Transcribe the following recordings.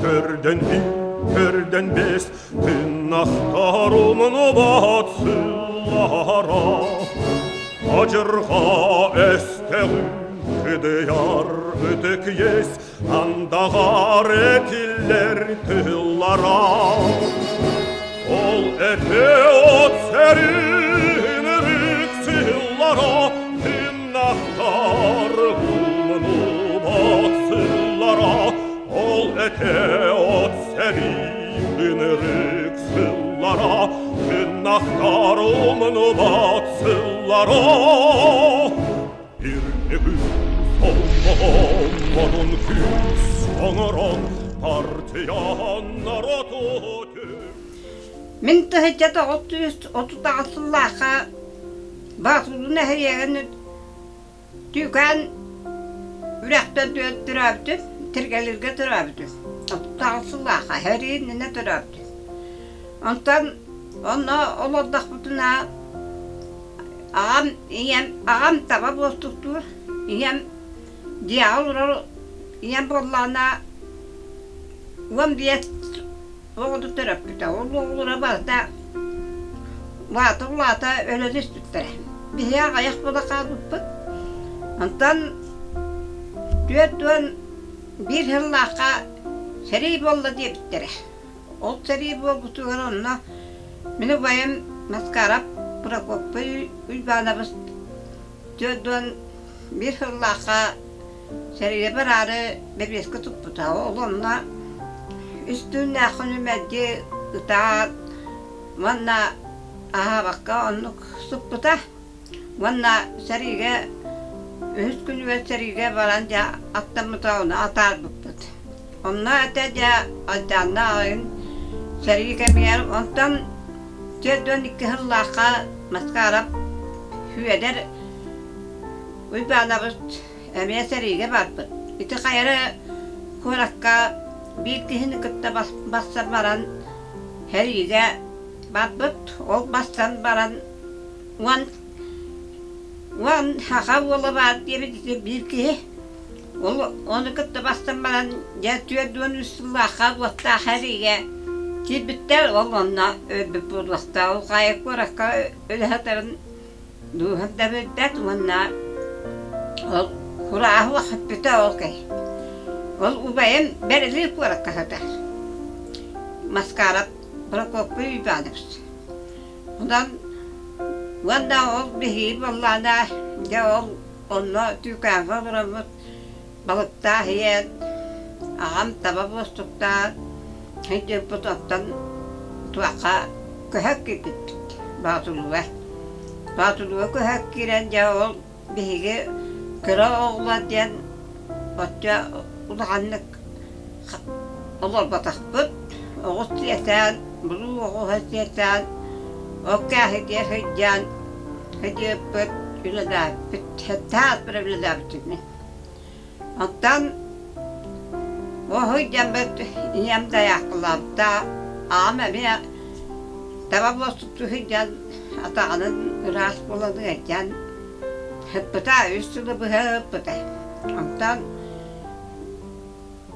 Төрдөн bir, төрдөн бес, Тыннахтар умнубат сыллара. Адьырҕа эстэҕин кыдыйар ытык иэс, Андаҕар этиллэр тыллара. Ол этэ от сэрин ырык сыллара, Тыннахтар умнубат сыллара. Ол этэ от сэрин ырык сыллара, Тыннахтар умнубат сыллара. Ирдегүн солбоһон күүс оҥорон партиян народу Мин тыһыынча 938 сыллаахха Баатылы нэһилиэгин Түүкээн үрэхтэн төрөөбүтүм, Тиргэлиргэ төрөөбүтүм. 38 сыллаахха сэрии иннинэ төрөөбүтүм. Онтон онно олордохпутуна Аҕам, ийэм, аҕам таба буостуктуур, ийэм дьиэҕэ олорор, ийэм буоллаҕына 15 оҕону төрөппүтэ. Ол оҕолоро барыта улаата-улаата өлөн испиттэрэ. Биһиги аҕыйах буола хаалбыппыт. Онтон 41 сыллаахха сэрии буолла диэбиттэрэ. Ол сэрии буолбутугар онно мин убайым Маскарап Прокопий Уйбаанабыс 41 сыллаахха сэриигэ бараары бэбиэскэ туппута. Ол онно үс түүннээххин мэлдьи ытаан уонна аһаабакка оннук сыппыта. Уонна сэриигэ үһүс күнүгэр сэриигэ баран дьэ аттаммыта ону атаарбыппыт. Онно этэ дьэ алдьанна аҕайын сэрии кэмигэр онтон 42 сыллаахха Маскарап Сүөдэр Уйбаанабыс эмиэ сэриигэ барбыт. Ити хайа куоракка биир киһини кытта барсан баран сэриигэ барбыт. Ол барсан баран Уон уон саха уола баар диэбит биир киһи. Ол ону кытта бастан баран дьэ 43 сыллаахха уоттаах эриигэ киирбиттэр. Ол онно өлбүт буолуохтаах. Ол хайа куоракка өлө сытарын дууһам да билбэт уонна ол курааһы бүппүтэ ол киһи. Ол убайым Бэрилиир куоракка сытар. Маскарап Прокопий Иванович. Онон уонна ол биһиги буоллаҕына дьэ ол онно Түүкээҥҥэ олороммут балыктаах ийэн, аҕам таба буостуктаан сылдьыппыт оттон туохха көһө киирбиппит Боотулууга. Боотулууга көһө киирэн дьэ ол Биһиги кыра оҕолор диэн оччо улаханнык олорботохпут. Оҕус сиэтээн, булуу оҕуһа сиэтээн, ол кээһитигэр сылдьан сылдьыбыппыт, үлэлээбиппит, сэттэ үлэлээбитим мин. Оттон ол сылдьаммыт ийэм дайааккалаабыта, аҕам эмиэ таба буолсуктуу сылдьан атаҕынан ыраас буолан ыалдьан сыппыта, үс сылы быһа ыппыта. Онтон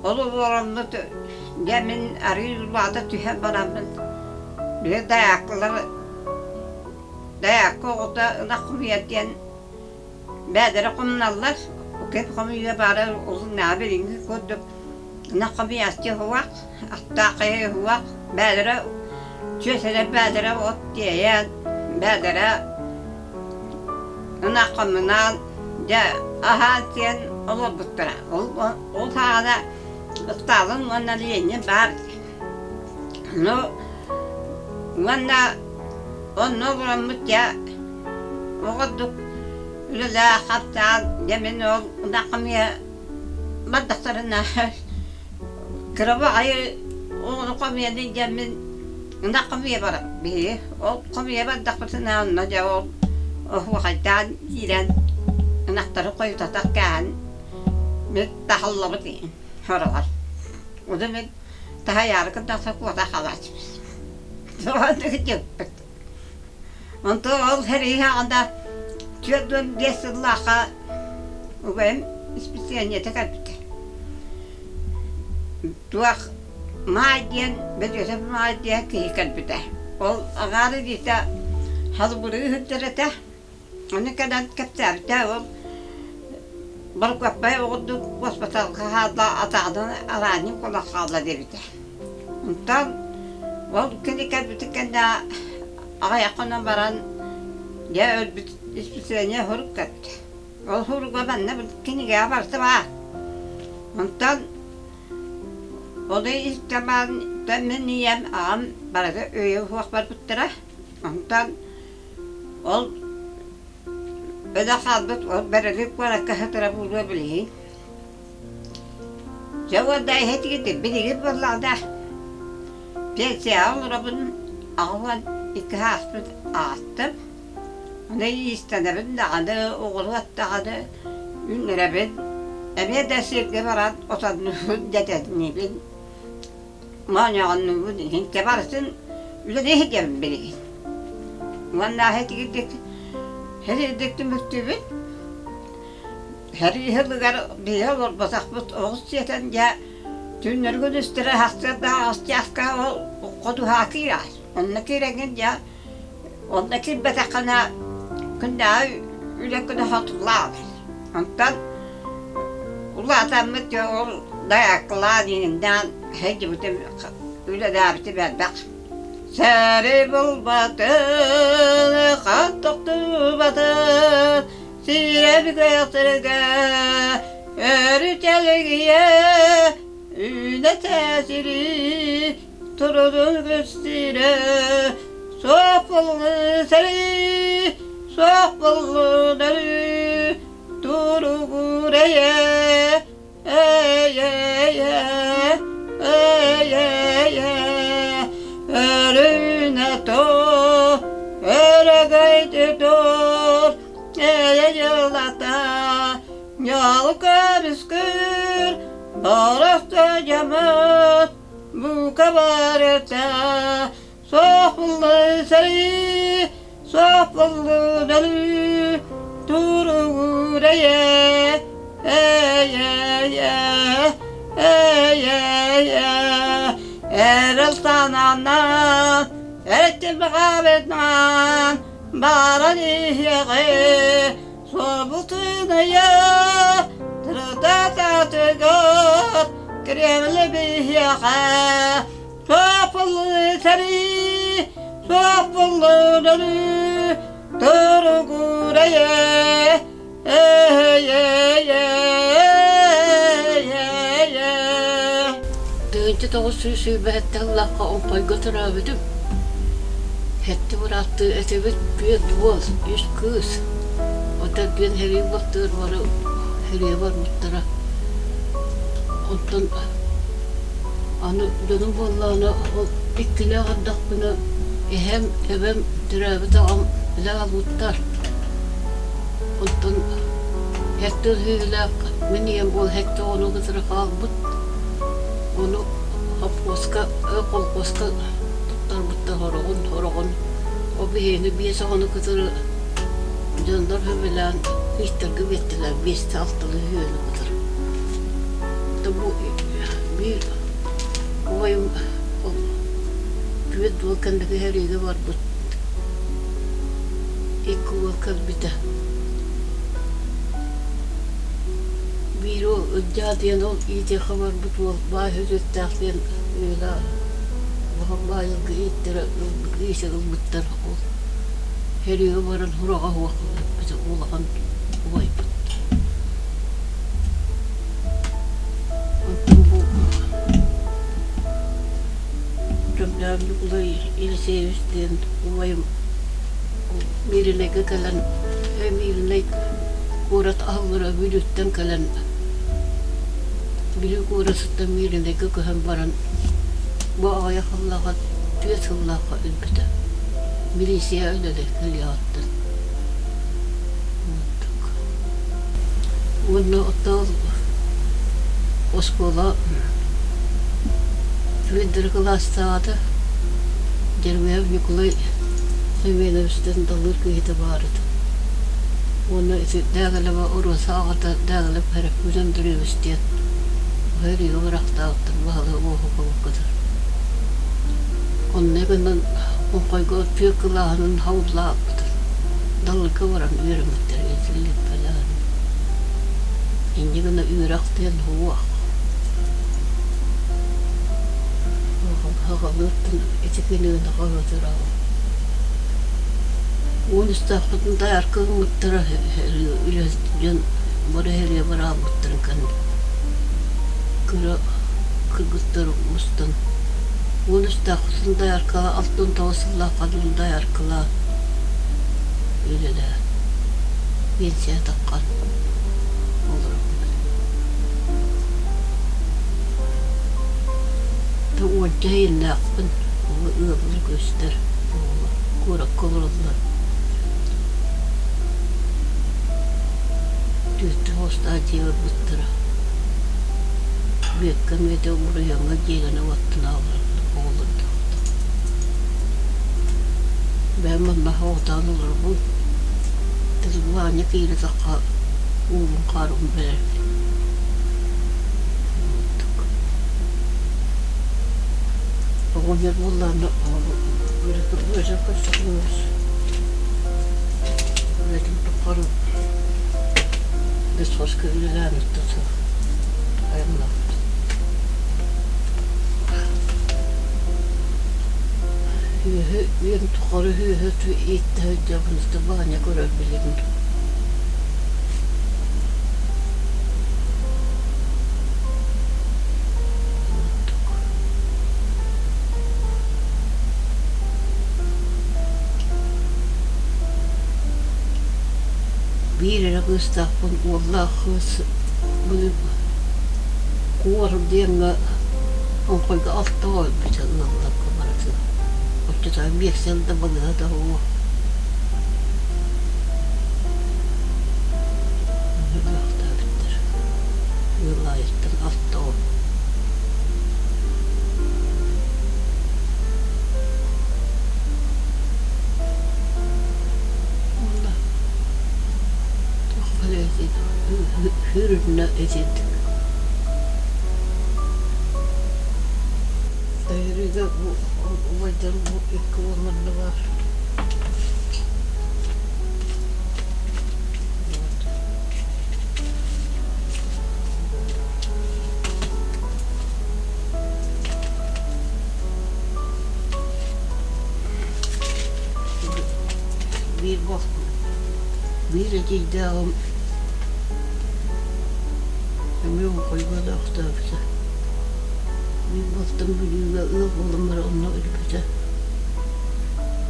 ол олороммут дьэ мин арыый улаата түһэн бараммын били дайааккалар дайаакка оҕото ынах хомуйар диэн Бэйэлэрэ хомуналлар, кэп хомуйуо баара улуннааҕы билиҥҥи курдук ынах хомуйааччы уһуох, аттаах киһи уһуох, бэйэлэрэ чүөсэлэр бэйэлэрэ от тиэйэн, бэйэлэрэ ынах хомунан, дьэ аһаан-сиэн олорбуттара. Ол ол саҕана Сталин уонна Ленин баар Ну уонна онно олороммут дьэ оҕордук үлэлээх-хамсаан дьэ мин ол ынаххым ийэ бардахтарына кыра баҕайы оҕону хомуйан илдьэммин ынах хомуйа барабыт биһиги. Ол хомуйа бардахпытына онно дьэ ол оһуохайдаан киирэн ынахтары хойутатах кээһэн мин таһыллабыт сороҕор. Ону мин таһайаары кырдахса куота халааччыбыт. Дьыппыт. Онтон ол сэрии саҕана 45 сыллаахха убайым исписиэнньэтэ кэлбитэ. Туох Маай диэн Бөдүөсэп Маай диэн киһи кэлбитэ. Ол аҕаар илиитэ халбырыы сылдьар этэ. Ону кэлэн кэпсээбитэ ол Борукуоппай оҕурдук госпиталга хаалла, атаҕынан араанньык буолан хаалла диэбитэ. Онтон ол кини кэлбитин кэннэ аҕыйах хонон баран дьэ өлбүт исписэлиэнньэ сурук кэлбитэ. Ол суруга манна кинигэҕэ барыта баар. Онтон Ону истэн баран мин ийэм, аҕам барыта өйө суох барбыттара. Онтон ол өлө хаалбыт ол бэрэлик куоракка сытара буолуо билигин. Дьэ уонна эһэтигит билигин буоллаҕына пенсияҕа олоробун 82 ааспыт аастым. Аны иистэнэбин даҕаны, оҕуруот даҕаны үүннэрэбин. Эмиэ да сиргэ баран отоннуубун, дьэдьэнниибин, моонньоҕоннуубун иһин барытын үлэлии сылдьабын билигин. Уонна итигирдик сэрийдик түмүктүүбүт. Сэрии сылыгар биһи олорботохпут оҕус сиэтэн дьэ түүннэри-күнүстэри сарсыарда аҕыс чааска ол ходуһаа киирэр. Онно киирэҥҥин дьэ Онно киирбэтэххинэ күннээҕи үлэ күнэ хотулаабыт. Онтон улаатаммыт дьэ ол дайааккалаан иҥиннээн сылдьыбытым үлэлээбитим элбэх. Сэри булбатын, хат тохтубатын, сирэ бүгүөхтэргэ өрүтэлигийэ үүнэ сири турудун көстүүрэ суох буоллун сэрии, суох буоллун өлүү, туругур эйэ, эйэ, эйэ, эйэ, өрүнэ тур, өрөгөйдү тур, эйэ дьылата, ньол көмүскүүр, боросто дьамыт, Бука барыта суох буллун сэрии, суох буллун өлүү, туругур эйэ, эйэ, эйэ, эйэ, эрэл санаанан, эрчимэҕэбитинэн баран иһиэҕи, Суобутун ыйа тырытататыгар Кремли биһиэхэ Суоппуллуу сэрии, суоппуллуу өлүү Туругур эйэ, эйэ, эйэ. 1927 сыллаахха Оҥхойго төрөөбүтүм. Сэттэ бырааттыы этибит, түөрт уол, үс кыыс. Оттон күн сэрии балтыгар бары сэрии барбыттара. Онтон аны дьонум буоллаҕына ол иккилээх эрдэхпинэ эһэм, эбэм, төрөөбүт аҕам илэ аҕалбыттар. Онтон сэттэ үһүлээх мин ийэм ол сэттэ оҕону кытары хаалбыт. Ону хопхуоска, колхуоска туттарбыттар сороҕун, сороҕун ол биһигини биэс оҕону кытары дьоннор сөбүлээн ыйтарга биэртилэр биэстэ алталыы үһүөнү кытары. Бу биир убайым ол түөрт уол кэнники сэриигэ барбыт. Икки уол кэлбитэ. Биир уол Ылдьаа диэн ол иитиэххэ барбыт уол баай өлүөттээх диэн ыала улахан баайылга ииттэрэ иитэ ылбыттар ол сэриигэ баран сураҕа суох өлбүт улахан убайбыт. Онтон бу Чөмдөөн Ньукулай Елисеевич диэн убайым Мииринэйгэ кэлэн Мииринэй куорат аһыллара Бүлүүттэн кэлэн Бүлүү куоратыттан Мииринэйгэ көһөн баран бу аҕыйах сыллааҕы түөрт сыллаахха өлбүтэ. Милиция үлэлэ кэлиэҕиттэн. Уонна оттон оскуола үчүгэйдик кылаастаата Дермяев Ньукулай Семеновичтан далыыр киһитэ баар этэ. Уонна ити Дээгэлэбэ Оруоса аҕата Дээгэлэп Һэрэппит Андреевич диэн Һэриигэ бырахтаабыттар баһылык уоһукабыккытыр. Онно гынан оҥхойго түөрт кылааһынан хауллаабыт. Далырга баран үөрэммиттэр этиллибэтэ. Инньэ гына үөрэх диэн суох. Аҕалыттан ити кинигэни хаһыытыраҕын. Уон үстэхпитин дайарка гыммыттара үлэһит дьон бары эһэриэ бараабыттарын кэннэ кыра кыргыттар мустан уон үстэхпитин дайаркаҕа 69 сыллаахха дылы дайаркалаан үлэлээн пенсия таххан олоробут. Уонча иһиннээхпин ыаллар көстөр оҕолор куоракка олороллор. Түөртэ хостаах дьиэ ылбыттара. Бүөккэ мүөтэ уруйаҥҥа дьиэлэнэ уоттана олороллор оҕолордоохтор. Бэйэм манна оҕотоон олоробун. Ваня киирэ-тахха уубун-хаарбын бэрэрбин. Оҕонньор буоллаҕына үлэтин көрсөҕүҥүс үлэтин тухары бесхозка үлэлээн ортото айаннаабыт. Үөһэ үйэм тухары үөһэ ииттэ сылдьабын Баанньа көрөр билигин. Биир эрэ кыыстаахпын, уоллаах кыыс былыр Куор диэҥҥэ Оҥхойго алта оҕо өлбүтэ ыалларга барыта. Оччотооҕу биэсэл да балыыһа да суох. Өлүөхтээбиттэр. Ыал аайыттан алта оҕо. Уонна туох Хүрүнэ итинник. Эһиригэ бу убайдарым бу икки уол манна баар. Вот. Биир биир эдьиийдээҕим эмиэ оҥхойголоохтообута. Биир балтым Бүлүүгэ ыал буолан баран онно өлбүтэ.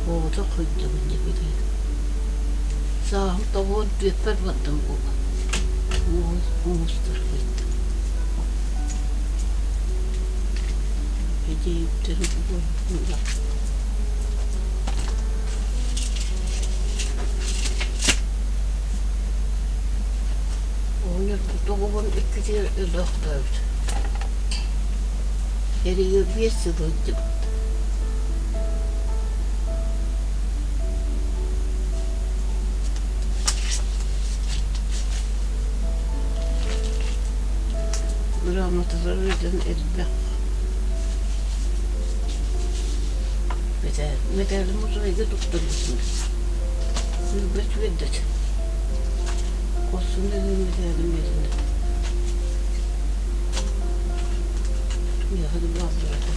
Оҕото сылдьабын дьэ билигин. Сааһым тоҕуон түөппэр бардым буолан. Уустар сылдьым. Эдьиийдэрим буолла. Оҕонньор тоҕуһун иккитигэр өлөөхтөөбүт. Эрийэ биэс сыл сылдьыбыт. Грамоталары дьон элбэх. Мэтээлим музейга туттарбытым. Өлбөт үөрдэт. Хорсун өлүү мэтээлим биэрдэ. Миэхэ да бааллар этэ.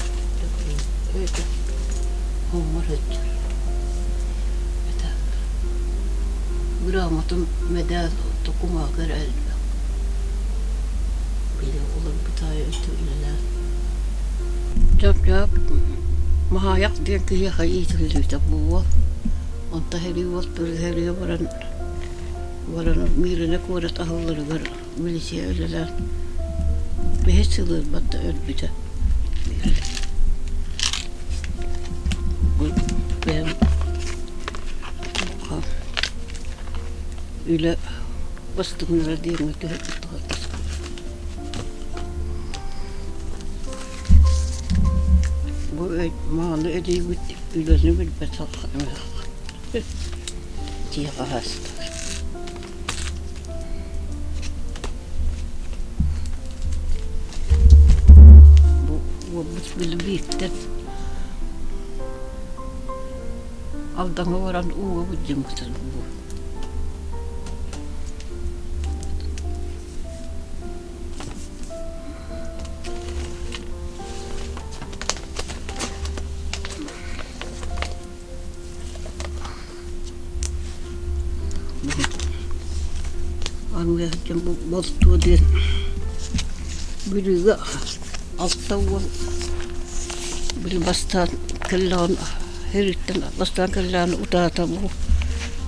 Өйтө хоммор сылдьар. Мэтээллэр. Грамотам мэдээл кумааҕы эрэ элбэх. Били олорбут аайы өтө үлэлээн. Чап-чап Маһаайах диэн киһиэхэ иитиллибитэ буолуо. Онто сэрии уолтур сэрии баран баран Мииринэ куорат аһылларыгар милиция үлэлээн бэһис сылыырбат да өлбүтэ. Бэйэм үлэ бастыҥнара диэҥҥэ түһэрбит Бу мааны эдьиийбит үлэни билбэтэх дьиэҕэ ааста. Бу уолбут били бииртэн Алдаҥҥа баран ууга былдьаммытым бу. Армия сылдьан болтуо диэн Бүлүүгэ 60 били бастаан кэллэҕин Хэриттэн бастаан кэллэҕин утаата бу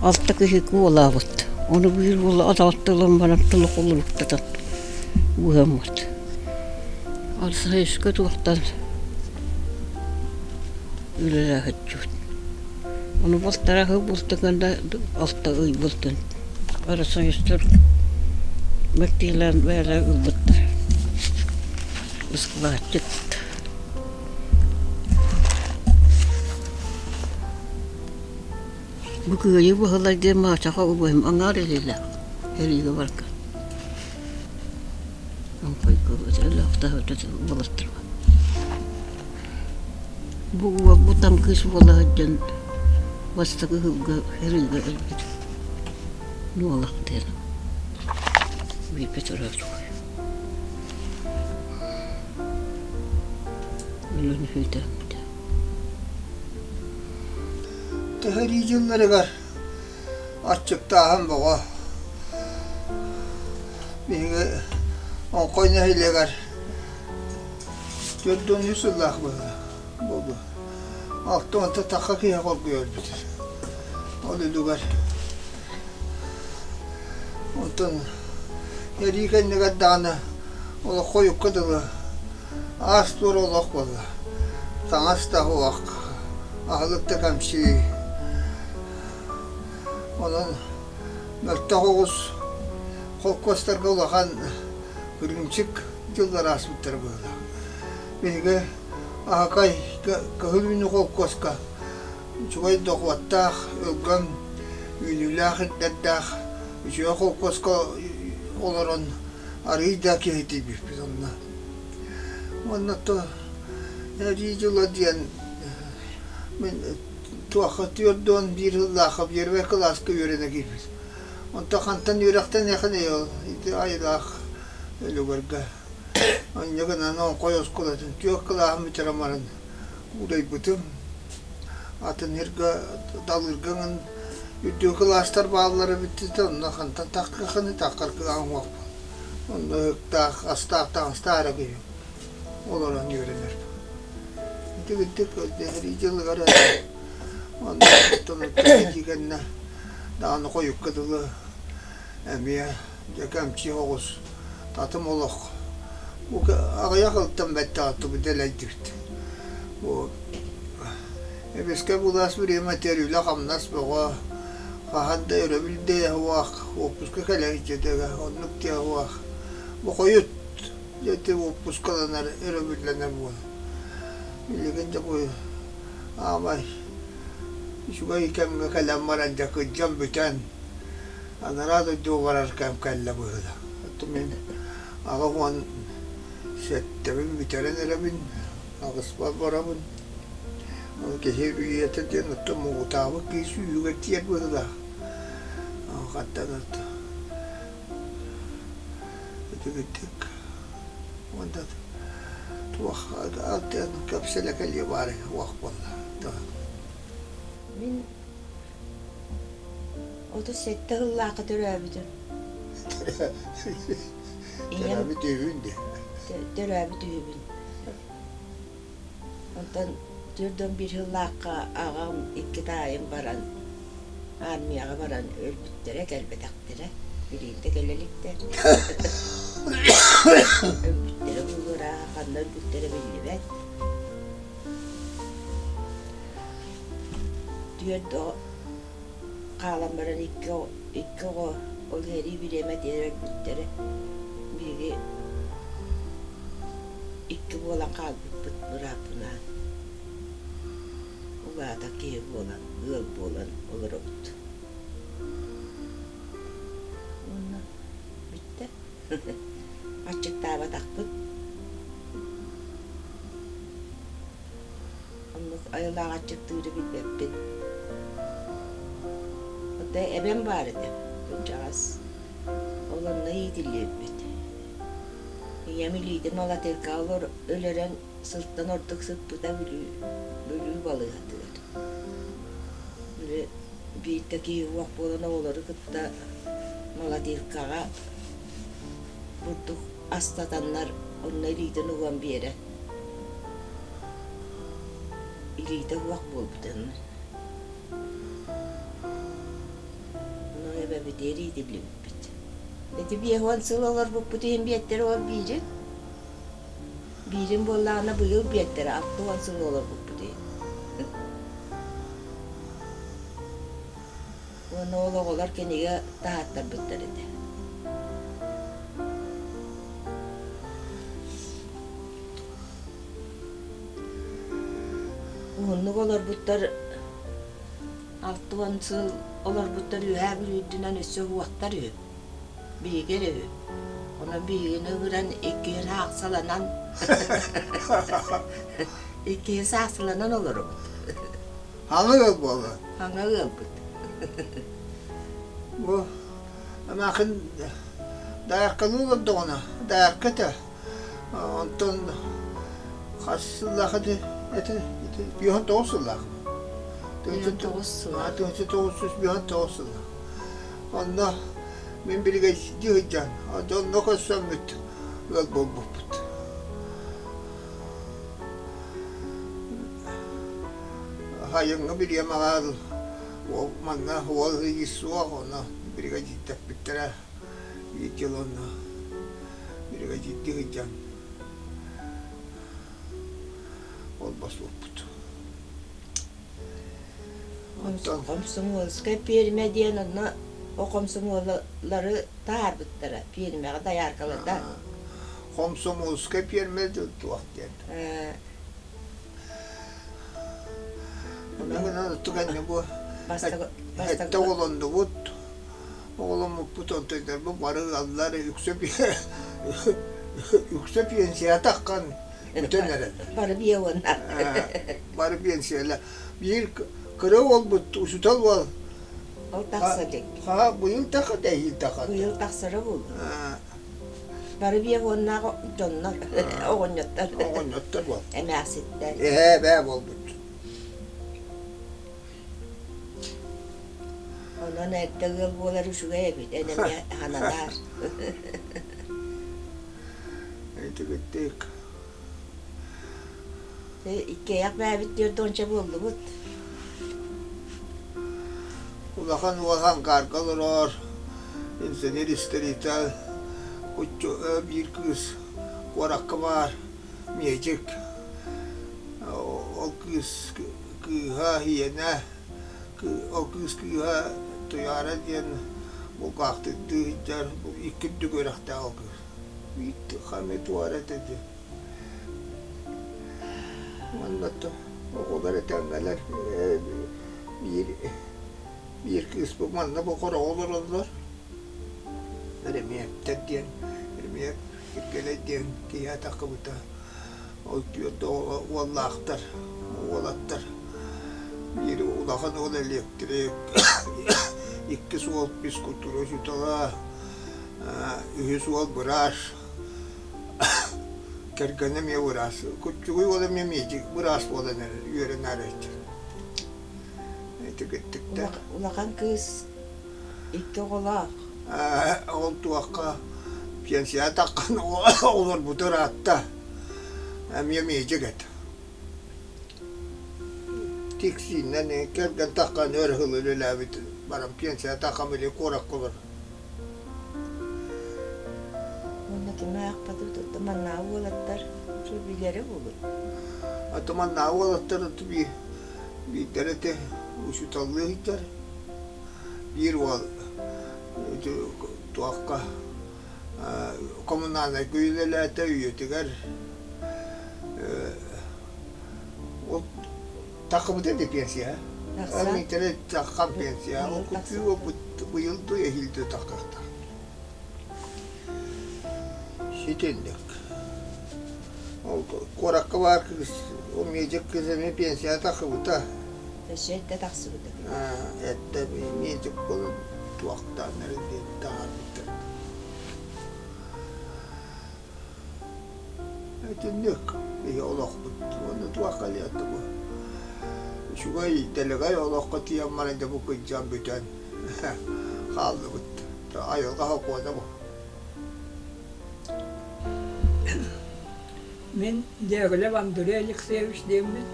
алта киһи куолаабыт. Ону биир уол атаҕыттан ылан баран тылы холуруктатан быһаммыт. Арсайыска туохтан үлэлээһиччибит. Ону балтараа сыл бултаан да алта ый бултун Арасайыстар мэктиэлээн бэйэлэрэ ылбыттар. Ыскылааччыт. Бу Кыайыы Баһылай диэн маачаха убайым аҥаар илиилээх сэриигэ барга. Бу уолбут там кыыс буола сылдьан бастакы ыһылга ырыыга өлбүт. Нуолах диэн бииргэ төрөөтүк. Өлөн үһүйдэммитэ. Төһөрүү дьылларыгар аччыктааһын бөҕө. Биһиги Оҥхой нэһилиэгэр 43 сыллаах быһыылаах буолуо. 60 тахха киһи хоргуйа өлбүт. Ол үлүгэр. Онтон эрии кэннигэр даҕаны олох хойукка дылы аас-туор олох буолла. Таҥас да суох, аһылык да кэмсии. Онон мөлтөх оҕус холкуостарга улахан кырыымчык дьыллар ааспыттара быһыылаах. Биһиги Аһакай Кыһыл Үүнүү холкуоска үчүгэй дохуоттаах, өлгөм үүнүүлээх ирдэрдээх үчүгэй холкуоска олорон арыый да киһитийбиппит онно. Уонна то эрии дьыла диэн мин туохха 41 сыллаахха первый кылааска үөрэнэ киирбит. Онтон хантан үөрэхтэниэхиний ол ити айылаах үлүгэргэ. Онньа гынан Оҥхой оскуолатын түөрт кылааһын бүтэрэн баран удайбытым. Атын сиргэ далыырга ыҥын үрдүкү кылаастар бааллара эбит да онно хантан таххахыный таххар кыаҕым суох. Онно ыһыктаах, астаах таҥастаах эрэ киһи олорон үөрэнэр. Итигирдик сэрии дьылыгар онно итии кэннэ даҕаны хойукка дылы эмиэ дьэ кэмчи оҕус татым олох аҕыйах ылтан бэттэҕэ дэлэйдибит. Бу эбискэ былаас бириэмэтигэр үлэ-хамнас бөҕө, хаһан да өрөбүл да суох, уоппуска кэлэр дьиэтигэр оннук диэ суох. Бу хойут дьэ уоппускаланар, өрөбүллэнэр буолан. Билигин дьэ бу аамай үчүгэй кэмҥэ кэлэн баран дьэ кырдьан бүтэн анараа дойдуга барар кэм кэллэ быһыылаах. Оттон мин 87-бин бүтэрэн эрэбин, аҕыспар барабын. Ол киһи үйэтэ диэн оттон муҥутаабыт киһи сүүһүгэр тиийэр быһыылаах. Хантан оттон итигирдик уонна туох кэпсэлэ кэлиэ баарай уох буолла. Мин 37 сыллаахха төрөөбүтүм. Ийэм Төрөөбүт үһүбүн дии. Төрөөбүт үһүбүн. Онтон 41 сыллаахха аҕам икки таайым баран армияҕа баран өлбүттэрэ, кэлбэтэхтэрэ. Билигин да кэлэ иликтэр. Өлбүттэрэ буолуо ырааҕа, ханна өлбүттэрэ биллибэт. Түөрт оҕо хаалан баран икки оҕо, икки оҕо ол сэрии бириэмэтигэр өлбүттэрэ. Биһиги икки буолан хаалбыппыт бырааппынаан. Улаата киһи буолан, ыал буолан олоробут. Уонна бүттэ. Аччыктаабатахпыт. Оннук айылаах аччыктыыры билбэппин. Оттон эбэм баар этэ, кырдьаҕас. Ол онно иитиллибиппит. Ийэм илиитин малатыылкаҕа өлөрөн сылтан ордук сыппыта Бүлүү, Бүлүү балыыһатыгар. Били биирдэ киһи уох буолан оҕолору кытта малатыылкаҕа бурдук астатаннар онно илиитин уган биэрэн илиитэ уох буолбута онно. Ону эбэбитигэр иитиллибиппит. Ити 50 сыл олорбуппут иһин биэттэрэ ол биирин. Биирин буоллаҕына быйыл биэттэрэ 60 сыл олорбуппут иһин. Уонна ол оҕолор кинигэ таһааттарбыттар этэ. Уһуннук олорбуттар 60 сыл олорбуттар Үөһээ Бүлүү үрдүнэн өссө уһуохтар үһү. Биһиги эрэ үһү. Онон биһигини ыҥыран иккиһин саахсаланан иккиһин саахсаланан олоробут. Хаҥа ыал буолла. Хаҥа ыалбыт. Бу эмээхин дайаркалыы олордоҕуна, дайарка этэ. Онтон хас сыллаах ити этэ? Ити 59 сыллаах. 59 сыл. 1959 сыллаах. Онно мин биригэдьиирдии сылдьан, дьонно көрсөммүт ыал буолбуппут. Сайыҥҥы бириэмэҕэ манна уол ый суох, ону биригэдьиирдэппиттэрэ. Биир дьыл онно биригэдьиирдии сылдьан холбосуоппут. Онтон Хомсомуолскай пиэрмэ диэн онно о хомсомуоллары таһаарбыттара пиэрмэҕэ дояркаларда. Хомсомуолскай пиэрмэ туох диэн. Онон түгэнне бу сэттэ оҕолоннубут. Оҕоломмуппут онтойдорбут бары ыаллар үксэ үксэ пенсия таххан бүтэн эрэллэр. Бары биэ уонна. Бары пенсиялар. Биир кыра уолбут учуутал уол. Ол тахса илик. Ха, быйыл таха эһиил таха. Быйыл тахсара буолуо. Бары биэ уоннаах дьоннор, оҕонньоттор. Оҕонньоттор буол. Эмээхситтэр. Эһээ бээ буолбут. Онон эрдэ ыал буолар үчүгэй эбит, эн эмиэ хананаар. Итигиттик. Иккиэйэх бээбит түөрт уонча буоллубут. Улахан уол ангаарга олорор, инженер историтель, биир кыыс куоракка баар, медик. Ол кыыс кыыһа иэнэ, ол кыыс кыыһа Туйаара диэн булгаахтыктыы сылдьар, икки үрдүк үөрэхтээх ол кыыс. Биир ханна туора этэ дии. Уонна оҕолор этэҥҥэлэр биир биир кыыспыт манна бу хороҕо олороллор. Ремиэптэр диэн Ремиэп Киргэлэй диэн киһи таххыбыта. Ол түөрт оҕо уоллаахтар, уолаттар. Биир улахан уол электрик, иккис уол физкультура учуутала, үһүс уол быраас, кэргэнэ эмиэ быраас. Куччугуй уол эмиэ медик быраас буолан эрэр, үөрэнэр эбит. Итигиттиктэр. Улахан кыыс икки оҕолоох. Ол туохха пенсия таххан олорбута ыраатта. Эмиэ медик этэ. Тиксииннэн кэргэн таххан өр сыл үлэлээбит баран пенсия таххан били куоракка олорор. Уонна кими аахпатыбыт оттон маннааҕы уолаттар билэрэ буолуо. Ото маннааҕы уолаттар биирдэрэ ити учууталлыы сылдьар. Биир уол ити туохха коммунальнайга үлэлээтэ үйэтигэр ол таххыбыта да пенсия. Миитэрэ таххан пенсия. Ол куппүү быйыл ду эһиил ду таххахтар. Ситинник. Ол куоракка баар кыыс, ол медик кыыс эмиэ пенсия таххыбыта. Өссө эрдэ тахсыбыта. Эрдэ медик буолан. дьыктааннарын диэн таһаарбыттар. Итинник биһи олохпут уонна туох кэлиэ бу үчүгэй дэлэгэй олоххо тиийэн баран дьэ бу кырдьан бүтэн хааллыбыт. Айылҕа сокуона бу. Мин Дягилев Андрей Алексеевич диэммин.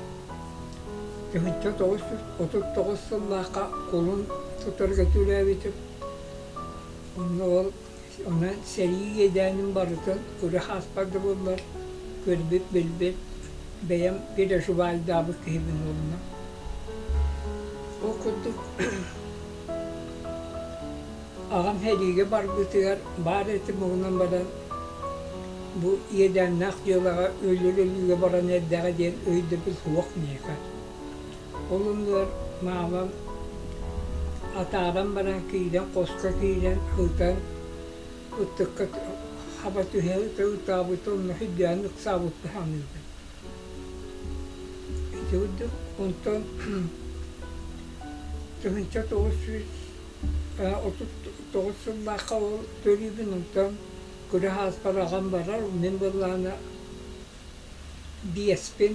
1939 сыллаахха кулун тутарга төрөөбүтүм. Онно ол онон сэрии иэдээнин барытын күрэх ааспат да буоллар көрбүт-билбит, бэйэм переживайдаабыт киһибин уонна. Ол курдук Аҕам сэриигэ барбытыгар баар этим уһунан баран бу иэдээннээх дьыалаҕа өлөр өлүүгэ баран эрдэҕэ диэн өйдөбүл суох миэхэ. Ол оннугар маамам атааран баран киирэн хоско киирэн ытан ыттыкка хаба түһэ ытаабыта онно сүрдээн ыксаабыппын саныыбын. Ити курдук онтон 1900 39 сыллаахха ол төрүүбүн онтон күрэх ааспар аҕам барар, мин былаана биэспин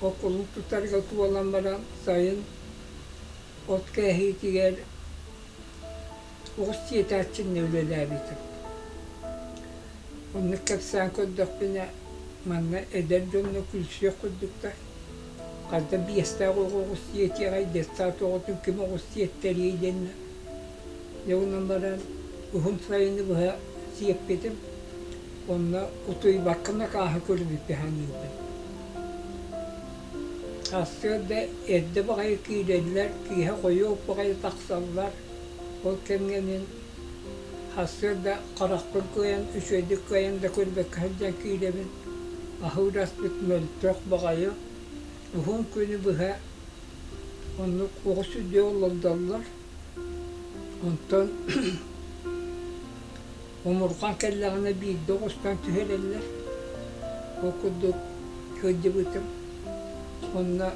окулун тутарга туолан баран сайын от кээһиитигэр оҕус сиэтээччиннэ үлэлээбитим. Оннук кэпсээн көрдөхпүнэ манна эдэр дьонно күлсүөх курдуктар. Хас да биэстээх оҕо оҕус сиэтиэҕэй, детсад оҕотун ким оҕус сиэттэриэй диэннэ. Дьэ онон баран уһун сайыны быһа сиэппитим. Онно утуйбакка накааһы көрбүппүн саныыбын. Сарсыарда эрдэ баҕайы киирэллэр, киэһэ хойуок баҕайы тахсаллар. Ол кэмҥэ мин сарсыарда харахпын кыайан, үчүгэйдик кыайан да көрбөккө сылдьан киирэбин. Аһыыр аспыт мөлтөх баҕайы. Уһун күнү быһа оннук оҕус үрдүгэр олордоллор. Онтон омурҕан кэллэҕинэ биирдэ оҕустан түһэрэллэр. Ол курдук сылдьыбытым. Онно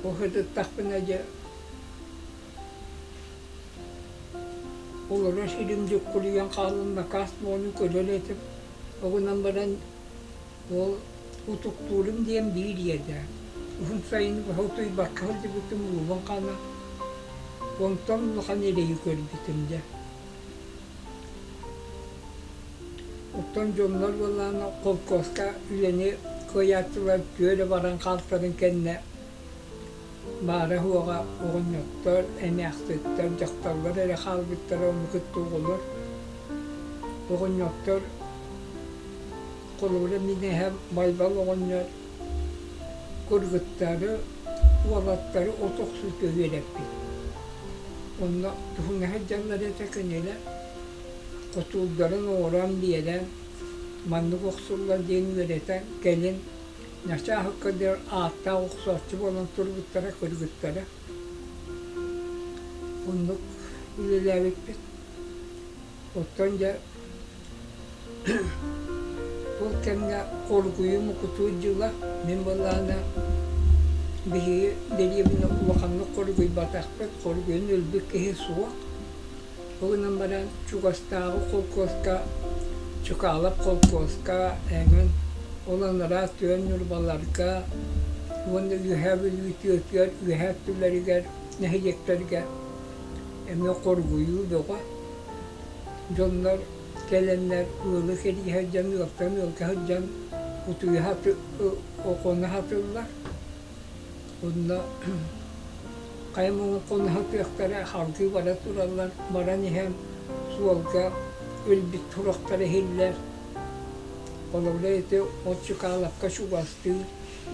ол сытыттахпына дьэ олорор сирим дьуккуруйан хаалан накаас буолан көрөр этим. Ол гынан баран ол утуктуурум диэн биир иэдэ. Уһун сайыны быһа утуйбакка сылдьыбытым уубун хана. Онтон улахан эрэйи көрбүтүм дьэ. Оттон дьоннор буоллаҕына холкуоска үлэни кыайааччылар түөрэ баран хаалтарын кэннэ Баара-суоҕа оҕонньоттор, эмээхситтэр, дьахталлар эрэ хаалбыттара ону кытта оҕолор. Оҕонньоттор холобура мин эһэм Байбал оҕонньор кыргыттары, уолаттары от охсуута үөрэппит. Онно туһуна сылдьаллар этэ кинилэр хотуурдарын оҥорон биэрэн, маннык охсуллар диэн үөрэтэн, кэлин Начааһыкка диэн ааттаах охсооччу буолан турбуттара, кыргыттара. Оннук үлэлээбиппит. Оттон дьэ ол кэмҥэ хоргуйуу мукутуур дьыла мин былаана биһиги дэриэбинэ улаханнык хоргуйбатахпыт, хоргуйан өлбүт киһи суох. Ол гынан баран чугастааҕы холкуоска, Чукаалап холкуоска эҥин, ол анараа түөн Ньурбаларга уонна Үөһээ Бүлүү тыатыгар, үөһээ өттүлэригэр, нэһилиэктэргэ эмиэ хоргуйуу бөҕө. Дьоннор кэлэннэр ыалы кэрийэ сылдьан, ыалтан ыалга сылдьан утуйа хоно сатыыллар. Онно хайа муҥун хоноһутуохтара салгыы бара тураллар, баран иһэн суолга өлбүт сурахтара иһиллэр. Холобура ити от Чукаалапка чугастыы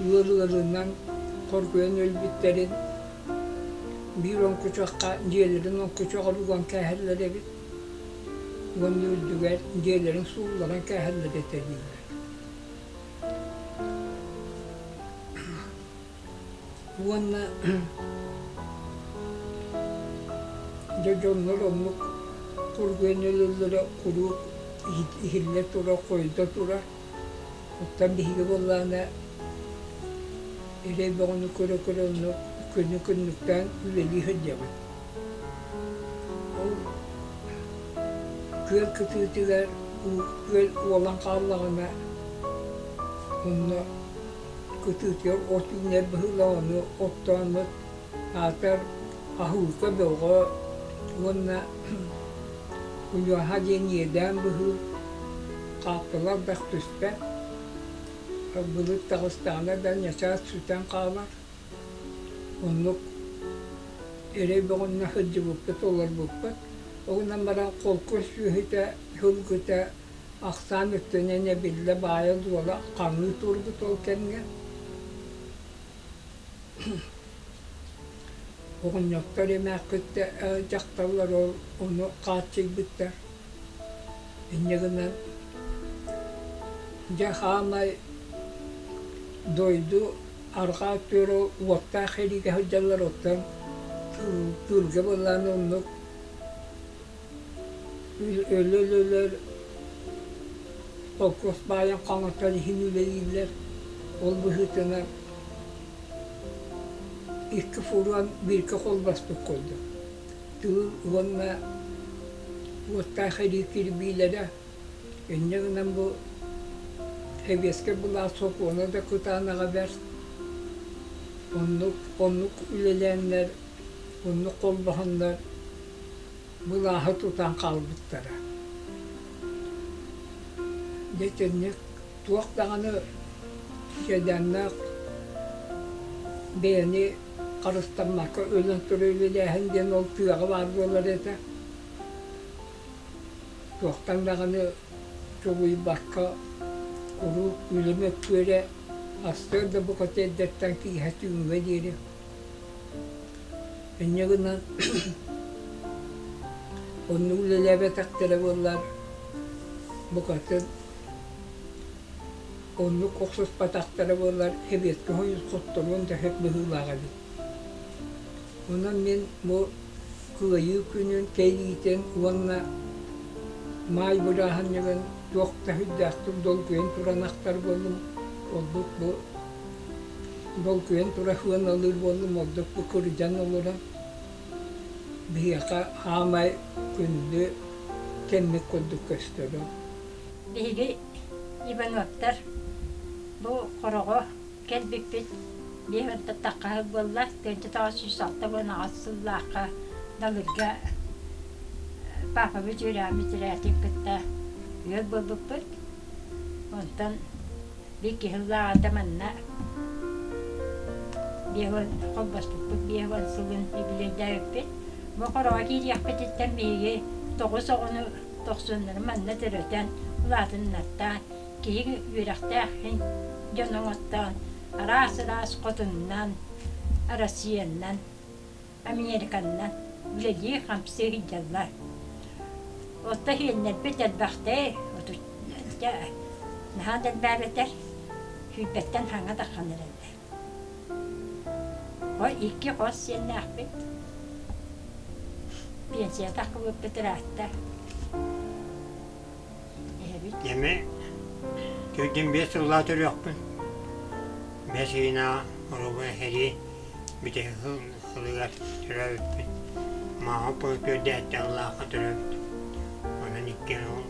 ыал ыалынан хоргуйан өлбүттэрин биир оҥкучахха дьиэлэрин оҥкучаҕар уган кээһэллэр эбит уонна үрдүгэр дьиэлэрин суулларан кээһэллэр этэ дииллэр. Уонна дьэ дьоннор оннук кургуйан өлөллөрө куруук иһиллэ турар, хойдо турар. Оттон биһиги буоллаҕына эрэй бөҕөнү көрө-көрө оннук күнү-күннүктээн үлэлии сылдьабыт. Ол күөл кытыытыгар күөл уолан хааллаҕына онно кытыытыгар от үүнэр быһыылаах ону оттооммут аатар аһыыка бөҕө уонна Уйуоһа диэн иэдээн быһыы хааппылар бэх түспэт былыт таҕыстаҕына да ньачаас сүтэн хаалар Оннук эрэй бөҕөннө сылдьыбыппыт, олорбуппут. Ол гынан баран холкуос сүөһүтэ, сылгыта ахсаан өттүнэн эбиллэ баайа-дуола хаҥыы турбут ол кэмҥэ. Оҕонньоттор эмээххиттэ дьахталлар ол ону хааччыйбыттар. Инньэ гынан дьэ хаамай дойду арҕаа өттүгэр уоттаах сэриигэ сылдьаллар оттон тыылга былаан оннук өлө-өлөлөр холкуос баайын хаҥатан иһин үлэлииллэр ол быһыытынан икки фурон бииргэ холбоспут курдук тыыл уонна уоттаах сэрии кирбиилэрэ Инньэ гынан бу сэбиэскэй былаас сокуона да кытаанаҕа бэрт. Оннук, оннук үлэлээннэр, оннук холбоһоннор былааһы тутан хаалбыттара. Дьэ итинник туох даҕаны дьэдээннээх бэйэни харыстаммакка өлөн турар үлэлээһин диэн ол тыаҕа баар буолар этэ. Туохтан даҕаны чугуйбакка куруук үлэ мөккүөрэ астыар да букатын эрдэттэн киэһэ түүҥҥэ диэри. Инньэ гынан оннук үлэлээбэтэхтэрэ буоллар букатын оннук охсуспатахтара буоллар эбиэскэ хотторуон да сөп быһыылаах эбит. Онон мин бу Кыайыы күнүн кэлиитин уонна Маай бырааһынньыгын туох да сүрдээхтик долгуйан туран ахтар буоллум. Ордук бу долгуйан тура сыаналыыр буоллум, ордук бу кырдьан олорон биһиэхэ хаамай күндү кэммит курдук көстөрө. Биһиги Ивановтар бу Хороҕо Кэлбиппит биэс уонтан тахха сыл буолла, 1968 сыллаахха Далырга паапабыт үөрэҕин бүтэрээтин кытта ыал буолбуппут. Онтон биир киһи сыллааҕыта манна 50 холбоспуппут 50 сылын юбилейдээбиппит. Бу хороҕо киириэхпититтэн биһиги тоҕус оҕону тохсуннары манна төрөтөн, улаатыннартаан Киһи үөрэхтээх иһин дьон оҥоттоон араас-араас хотуннан, Россияннан, Американнан үлэлии-хамсыы сылдьаллар. Оттон иһиэннэрбит элбэхтэй, наһаа да элбээбэтэр, сүүрбэттэн хаҥа таххан эрэллэр. Ой, икки хос сиэннээхпит. Пенсия таххыбыппыт ыраатта. Эми төрдүн биэс сыллаа төрүөхпүн. Бэс ыйынааҕы оруобуна сэрии бүтэһик сылыгар төрөөбүппүн. Маама төрдөөттө сыллаахха төрөөбүтүм. Онон иккиэн ол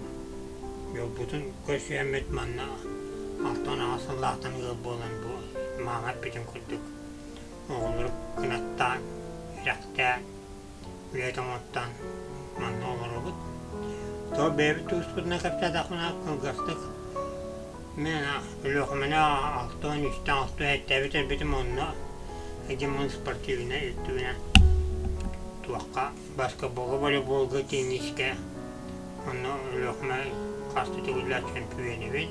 дьолбутун көрсүөммүт манна 68 сыллаахтан ыал буолан бу маама эппитин курдук оҕолору кынаттаан, үрэхтээн Үлэ тоҥоттон манна олоробут. То бэйэбит тууспутунан кэпсээтэхпинэ кылгастык мин Өлүөхүмэни 63-тэн 67 эрбитим онно Димон спортивнай өттүгүнэн туохха баскетболга, волейболга, теннискэ онно Өлүөхүмэ хас да төгүллээх чөмпүйүөнэбин.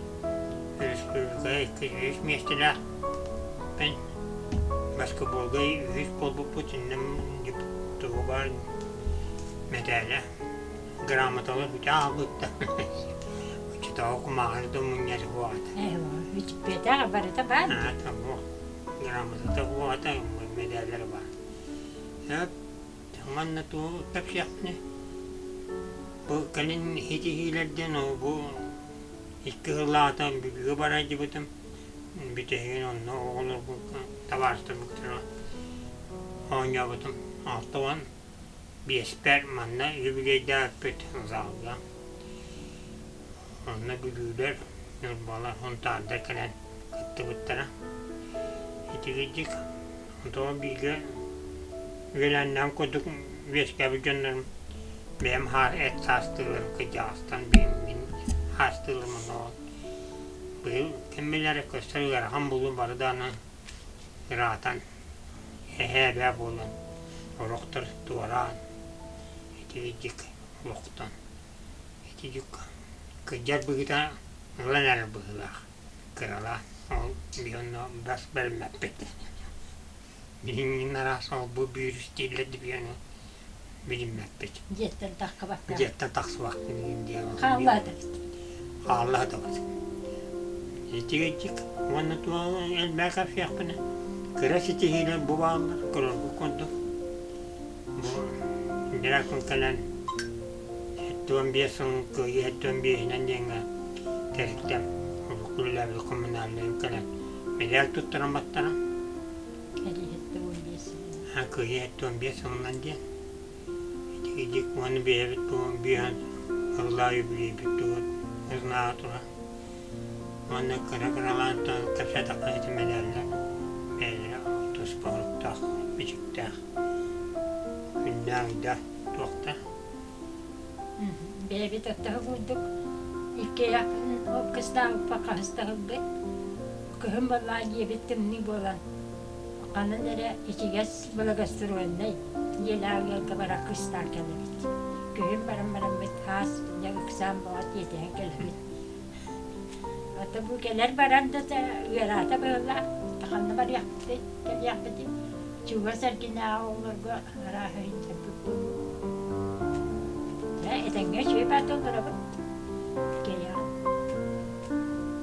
Республикаҕа иккис үһүс миэстэлээхпин. Баскетболга үһүс буолбуппут инним тугу баар мэтээлэ грамоталар бүтэ хаалбыттар. Оччотооҕу кумааҕыны да мунньар буолата. Бүтпэтэх барыта баар. Грамотата буолата, мэдээллэрэ баар. Манна тугу кэпсиэхпиний? Бу кэлин ситиһиилэрдэн бу икки сыллааҕыта Бүлүүгэ бара сылдьыбытым. Бүтэһигин онно оҕолорбун табаарыстарбын кытары оонньообутум. 60. Биэспэр манна үбүлүөйдээбиппит залга. Онно бүлүүлэр, ньурбалар, һунтаардар кэлэн кыттыбыттара. Итигирдик онтон бииргэ үөлээннээх курдук үөскээбит дьоннорум бэйэм хаар эт саастыыларым кырдьаҕастан мин хаастыыларым онно быйыл ким билэр көстөр ыарахан буолуо бары даҕаны ыраатан эһээ-эбээ буолан орохтор туораан итигирдик олохтон итигирдик кырдьар быһыыта ылан эрэр быһыылаах кыралаан ол биһи онно бас бэриммэппит билиҥҥин араас ол-бу бүөрүс дииллэр дибиэни билиммэппит Дьиэттэн таххыбакка. Дьиэттэн тахсыбаккын диэн Хааллаатыбыт. Хааллаатыбыт. Итигирдик уонна туох элбэх кэпсиэхпинэ кыра ситиһиилэр бу бааллар көрөргүт курдук бу дракон кэлэн 75 сыл кыайыы 75-инэн диэҥҥэ тэрилтэм урукку үлэлээбит коммунальнайым кэлэн мэдээр туттаран баттара Кэлии 75 сылынан. Кыайыы 75 сылынан диэн Итигирдик уонна бэйэбит тугун биэһэн ыллаа үбүлүйбүт тугун ырнаа турар. Уонна кыра-кыралаан кэпсээтэххэ ити мэдээллэр бэйэлэрэ туспа оруктаах, бичиктээх, күннээх ыйдаах туохтар. Бэйэбит оттоһу курдук иккиэйэх кыстаабыппа хаһыстаһылбыт. Кыһын буоллаҕа дьиэбит тымныы буолан Ханан эрэ ичигэс благостроеннай дьиэлээх ыалга бара кыстаан кэлэбит. Күһүн баран бараммыт хаас дьэ ыксаан бөҕө тиэтэһэн кэлэбит. Ата бу кэлэр баран да ыараата быһыылаах, ханна барыахпытый, кэлиэхпитий? Чугас эргинээҕи оҕолорго арааһа иһиллэрбит буолуо. Дьэ, этэҥҥэ үчүгэй баата олоробут. Кэйэҕин.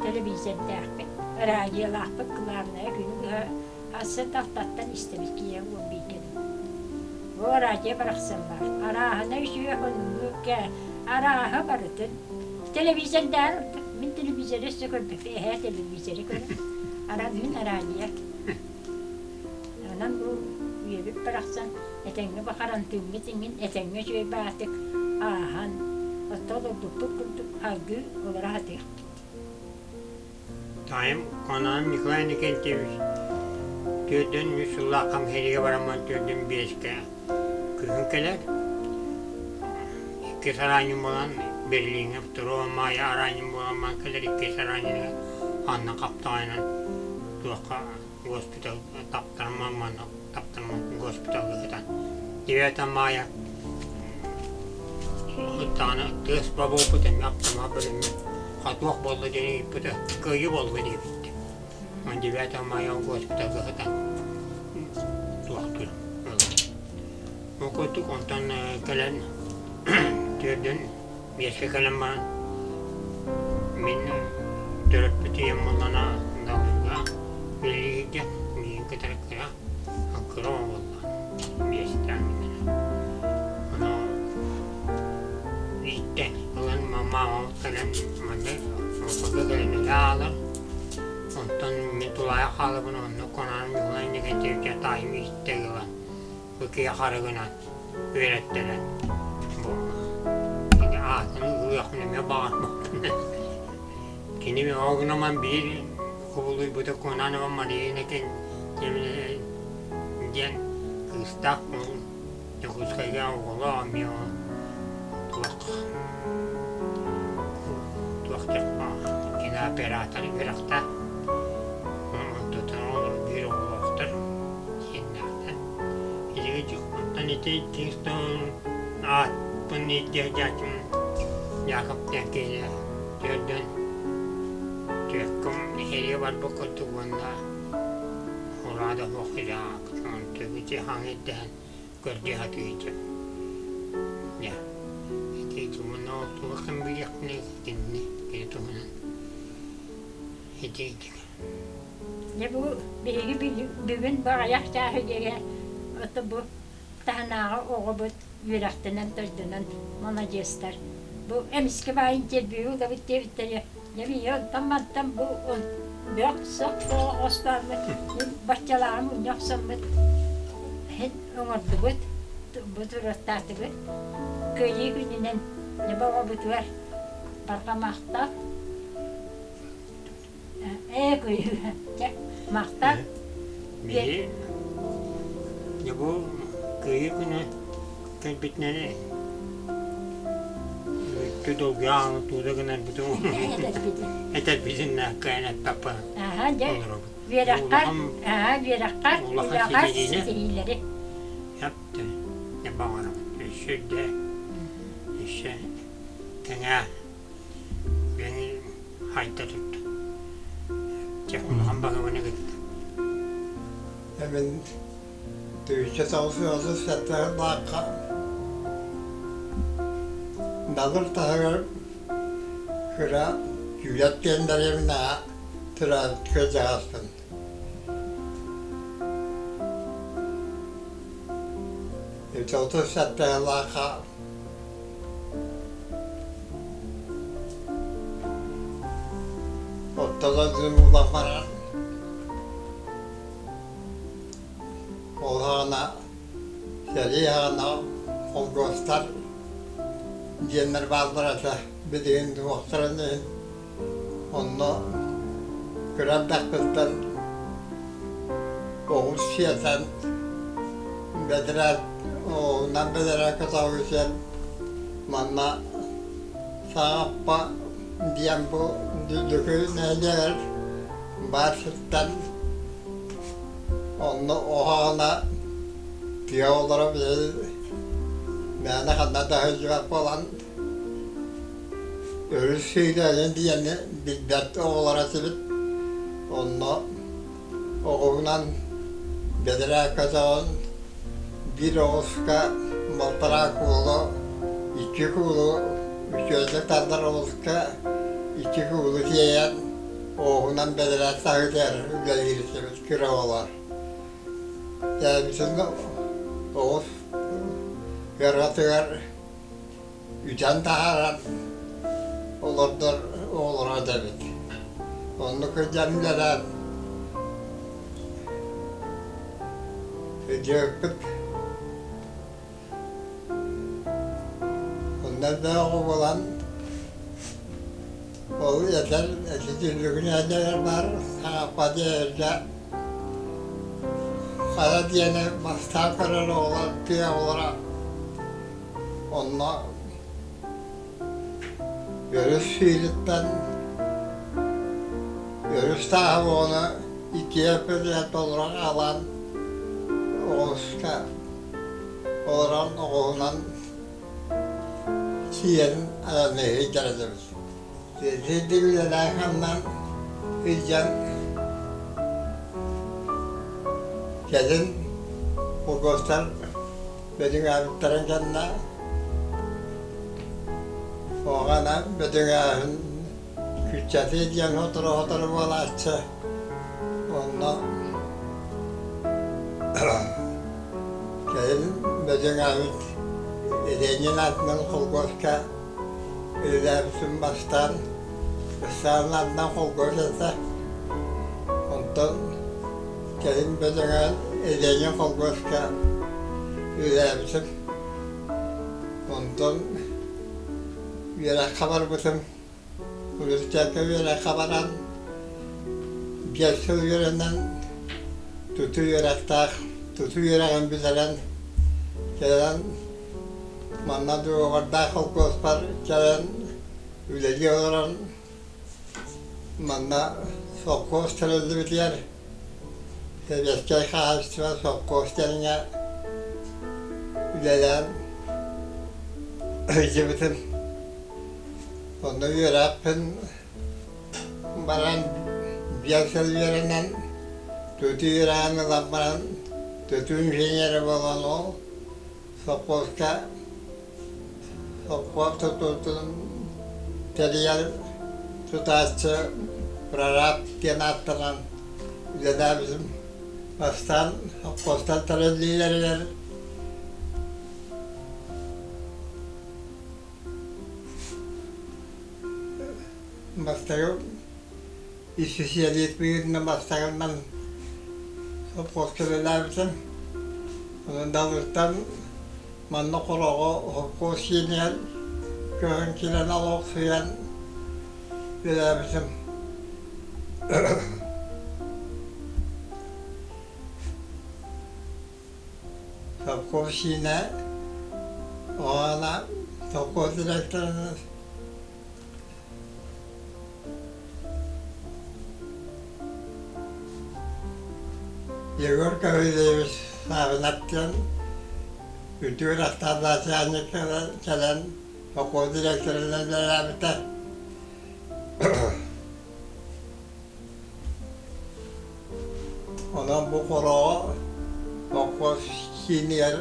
Тэлэбиисэрдээхпит, араадьыйалаахпыт кылаабынайа күнү быһа асы талтаттан истэбит киһи уон бииргэ дылы. Бу араадьыйа барахсан баар. Арааһына үчүгэй хонугу арааһа барытын. Тэлэбиисэрдээҕэр ордук. Мин телевизоры өссө көрбөппүн, эһээ телевизоры көрөр. Аран мин араадьыйа. Онон бу үйэбит барахсан этэҥҥэ бу харантыыммыт иҥин этэҥҥэ үчүгэй баатык ааһан, оттон олорбуппут курдук салгыы олоро сатыахпыт. Таайым Конон Николай Иннокентьевич төрдүн үс сыллаах хамсыырга бараммын төрдүн биэскэ күһүн кэлэр. Иккис араанньым буолан Берлиҥҥэ второго мая араанньым буолан кэлэр иккис араанньыга анна хаптаҕайынан туохха госпитал таптарман манна таптарман госпиталга сытан 9 мая даҕаны тыас бобуоппут эмиэ аптама бөлүммүт хатуох буолла диэн ыйыппыта кыайыы буолла диэбиттэ 9 мая госпиталга сытан туохтуур ол курдук онтон кэлэн түөрдүн Биэскэ кэлэн баран мин төрөппүт ийэм буоллаҕына Далга үлэлииргэ миигин кытары кыра кыра оҕо буолла биэстээх Ону ииттэн ылан маамам кэлэн манна Олоххо кэлэн үлэ аалар онтон мин тулаайах хаалабын онно Конаан Ньукулай Иннокентьевича таайым ииттэ ылан ыкыйа харыгынан үөрэттэрэн бу кини аатын ылыахпын эмиэ баҕарбаппын кини ол гынан биир кубулуйбута Конанова Мария диэн кыыстаах Дьокуускайга оҕолоох эмиэ туох туох кинооператор үөрэхтээх онтон олор биир оҕолоохтор сиэннээхтэр Онтон ити Кингстон аатпын илдьэ сылдьааччым Яков диэн киһини төрдөн түөккүм нэһиэригэ барбыт курдук уонна ураада суох ити хаҥ ирдэһэн көрдүү сатыыр дьэ ити уонна ол туох ким билиэхпиний кинини кини туһунан ити Дьэ бу биһиги бүгүн баҕайах чааһы диэри ото бу таһынааҕы оҕобут үөрэхтэнэн дойдунан маладьыастар. Бу эмискэ баайын интервью ылабыт диэбиттэрэ. Дьэ биһиги онтон-мантан бу бөх-сох оҕостооммут, баччалааҕы мунньа охсоммут иһин оҥордубут. Бу туруортаатыбыт. Кыайыы күнүнэн дьэ оҕобутугар барҕа махтал. Ээ кыайыы чэ махтал. Биһи дьэ бу Кыайыы күнэ кэлбитинэн Мүттү долгуйа тууда гынарбытын этэрбитин кыайан эппэппин Аха дьэ үөрэххэр аха үөрэххэр улахан үлэҕэр ситиһиилэри Эптэ баҕарабыт өссө үрдэ өссө кэҥээ бэни хайда тут чэ улахан баһыыбаны кытта Мин Тыһыынча тоҕус сүүс сэттэ Далыр таһыгар кыра күүлэт диэн дэриэбинэҕэ төрөөбүт кырдьаҕаспын. 37 сыллаахха Оттолон булан баран Ол аҕана сэрии аҕана холкуостар диэннэр бааллар этэ билигин туохтарын иһин онно кыра эрдэхпиттэн оҕус сиэтэн бэдэрээт оҕуһунан бэдэрээккэ тоҕуйсан манна Саҥаппа диэн бу Лөкөй нэһилиэгэр баар сиртэн Онно оһоҕуна тыа оҕолоро биһиги мээнэ ханна да сылдьыбат буолан өрүс сүүрээйин диэни билбэт оҕолор этибит. Онно оҕуһунан бэдэрээ көтөҕөн биир оҕуска балтараа куулу, икки куулу үчүгэйдик тардар оҕуска икки куулу тиэйэн Оҕуһунан бэдэрээт таһыытыгар үлэлиир этибит кыра оҕолор. Тээбитин оҕус ыаратыгар үтэн таһааран олордор оҕолоро этэбит. Оннук сылдьан үлэлээн сылдьыбыппыт. Онно элбэх оҕо буолан Ол эдэр ити баар саҥаппа диэбитэ хара диэни бастаан көрөр оҕолор тыа оҕолоро онно өрүс сүүрүттэн өрүс тааһа буолан иккиэ толору аҕалан оҕуска олорон оҕуһунан Сиэн айанныһы эбит. Сирдик үлэлээн-хамнаан сылдьан кэлин холкуостар бөдөҥөөбүттэрин кэннэ оҕана бөдөҥөөһүн күччэтии диэн сотору-сотору буолааччы. Онно кэлин бөдөҥөөбүт Ленин аатынан холкуоска үлэлээбитим бастаан Сталин аатынан холкуос этэ. Онтон кэлин бөдөҥөөн Ленин холкуоска үлэлээбитим. Онтон үөрэххэ барбытым. Университекка үөрэххэ баран, биэс сыл үөрэнэн, тутуу үөрэхтээх, тутуу үөрэҕин бүтэрэн кэлэн, манна дуогабардаах холкуоспар кэлэн үлэлии олорон, манна сопхуос тэриллибитигэр Сэбиэскэй хаһаайыстыба сопхуос кэриҥэ үлэлээн сылдьыбытым. Онно үөрэхпин баран биэс сыл үөрэнэн, тутуу үөрэҕин ылан баран, тутуу инженерэ буолан ол сопхуоска сопхуос тутуутун тэрийэр тутааччы прораб диэн ааттанан үлэлээбитим. Бастаан сопхуостар тэриллиилэригэр Бастакы исписэлиис быһыытынан бастакынан сопхуоска үлэлээбитим. Онон Далыртан Манна Хороҕо холкуос киинигэр көһөн киирэн олохсуйан үлэлээбитим. Совхоз киинэ оҕо совхоз директорынан Егор Гаврильевич Саввинов диэн үтүө начальник кэлэн сокуон директорынан үлэлээбитэ. Онон бу хороҕо холкуос киинигэр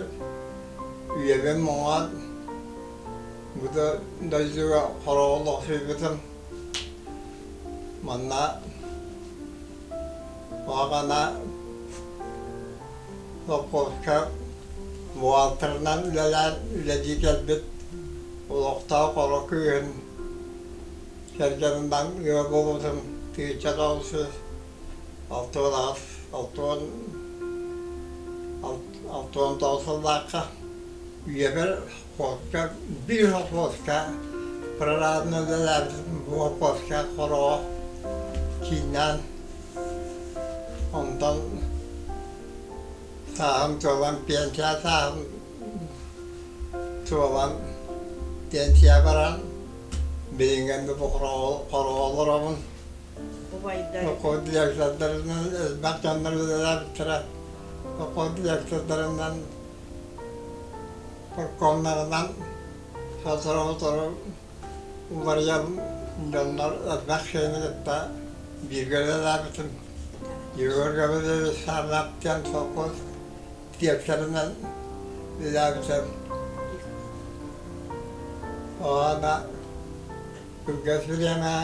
үйэбин моҥоон бу да дойдуга хороҕо олохсуйбутум. Манна Оҕана холкуоска буҕаалтырынан үлэлээн үлэлии кэлбит олохтоох оҕо кыыһын кэргэнинэн ыал буолбутум 1968 69 сыллаахха үйэбэр холкуоска биир холкуоска прорабынан үлэлээбитим бу холкуоска хороҕо кииннээн онтон сааһым туолан пенсия сааһым туолан пенсия баран билиҥҥэ бу хороҕо олоробун. Убайдар Директордарынан элбэх дьоннор үлэлээбиттэрэ. Директордарынан паркомнарынан сотору-сотору уларыйан дьоннор элбэх киһини кытта бииргэ үлэлээбитим. Егор Гаврильевич Сарнап диэн совхоз директорынан үлэлээбитим. Оҕо кылгас бириэмэ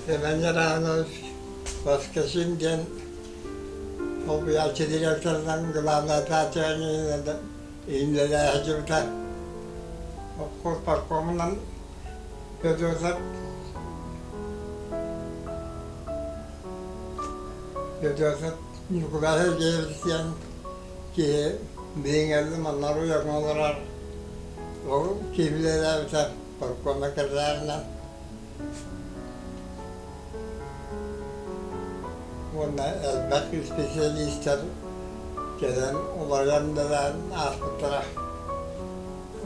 Семен Яранович Воскресин диэн солбуйааччы директорынан главнай иннэлээһи сылдьыбыта. Паркомунан Федотов Федотов Ньукулай Сергеевич диэн киһи билиҥҥэ манна уйаҥҥа олорор. Ол киһи үлэлээбитэ паркомҥа кэллэҕинэ уонна элбэх специалистар кэлэн уларыйан үлэлээн ааспыттара.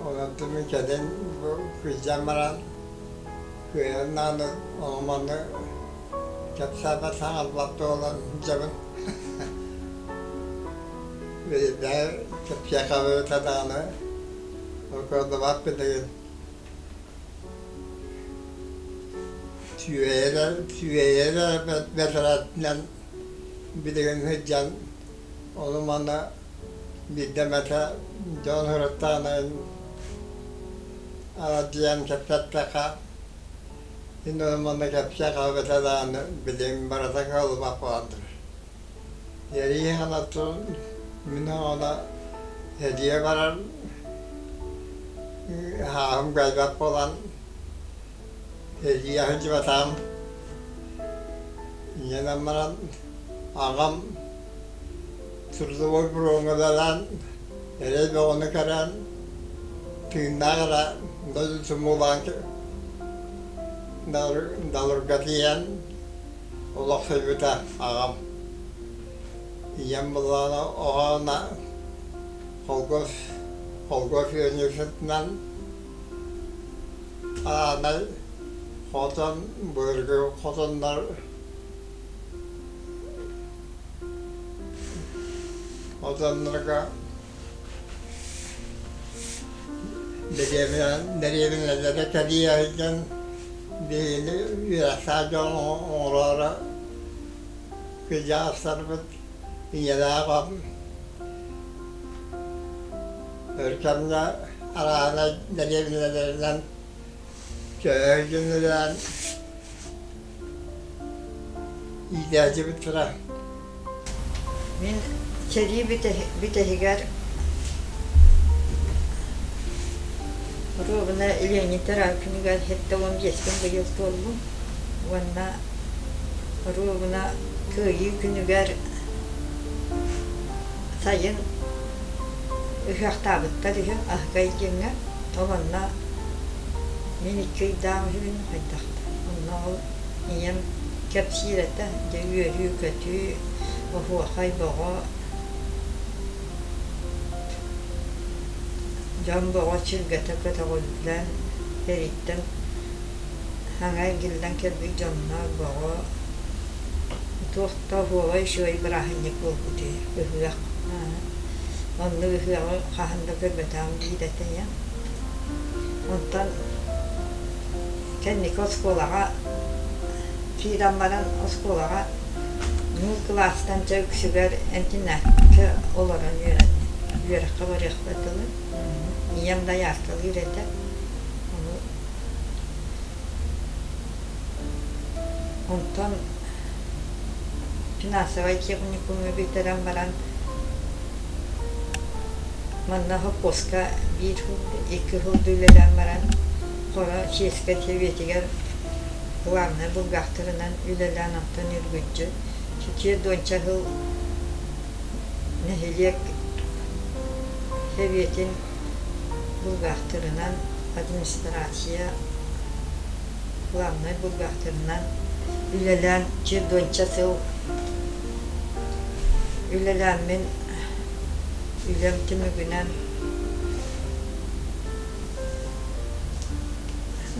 Онон мин кэлин бу кырдьан баран кыайан даҕаны ону-маны кэпсээбэт саҥарбат буолан сылдьабын. Биирдэ кэпсиэххэ эбитэ даҕаны окуодабат билигин. Сүөйэрэ сүөйэрэ бэтэрээтинэн билигин сылдьан ону-маны биирдэ эмэтэ дьон сырыттаҕына араадьыйан кэпсэттэххэ мин ону-маны кэпсиэх эбэтэ даҕаны билигин барыта кыаллыбат буолан турар. Эрии санаттан мин оҕону эдьиийэ баран ааһым кэлбэт буолан эдьиийэ сылдьыбатаҕым. Ийэнэн баран аҕам трудовой броҥҥа үлэлээн эрэй бөҕөнү көрөн тыыннаах эрэ дойдутун булан Далырга тиийэн олохсуйбута аҕам. Ийэм былаана оҕоно холкуос холкуос ыанньыксытынан аанай хотон былыргы хотоннор хотоннорго дэриэбинэлэрэ кэлии сылдьан биһигини үөрэхтээх дьон оҥороро кырдьаҕастарбыт ийэлээх аҕам өр кэмҥэ арааһынай дэриэбинэлэринэн төһө дьүнүлээн иитээччибит Мин сэрии бүтэһигэр оруобуна Леонид күнүгэр 75-пин быйыл туоллум уонна оруобуна Кыайыы күнүгэр. Сайын ыһыахтаабыттар үһү Аһыкай диэҥҥэ. Ол онно мин икки ыйдаах үһүбүн хайдах да. Онно ол ийэм кэпсиир этэ, дьэ үөрүү-көтүү, оһуохай бөҕө, дьон бөҕө сүргэтэ көтөҕүллэн, сэрииттэн саҥа эргиллэн кэлбит дьоннор бөҕө туох да оһуобай үчүгэй бырааһынньык буолбут үһү, ыһыах. Оннук ыһыаҕы хаһан да көрбөтөҕүм диир этэ ийэм. Онтон кэнники оскуолаҕа киирэн баран оскуолаҕа нуул кылаастан чэ үксүгэр интэрнээккэ олорон үөрэнним. Үөрэххэ барыахпар дылы. Ийэм дайааркалыыр этэ. Ону Онтон финансовай техникуму бүтэрэн баран манна хоппуоска биир сыл, икки сыл үлэлээн баран Хоро сельскэй сэбиэтигэр главнай бухгалтерынан үлэлээн онтон үргүлдьү түөрт сыл нэһилиэк сэбиэтин бухгалтерынан администрация главнай бухгалтерынан үлэлээн түөрт сыл үлэлээммин үлэм түмүгүнэн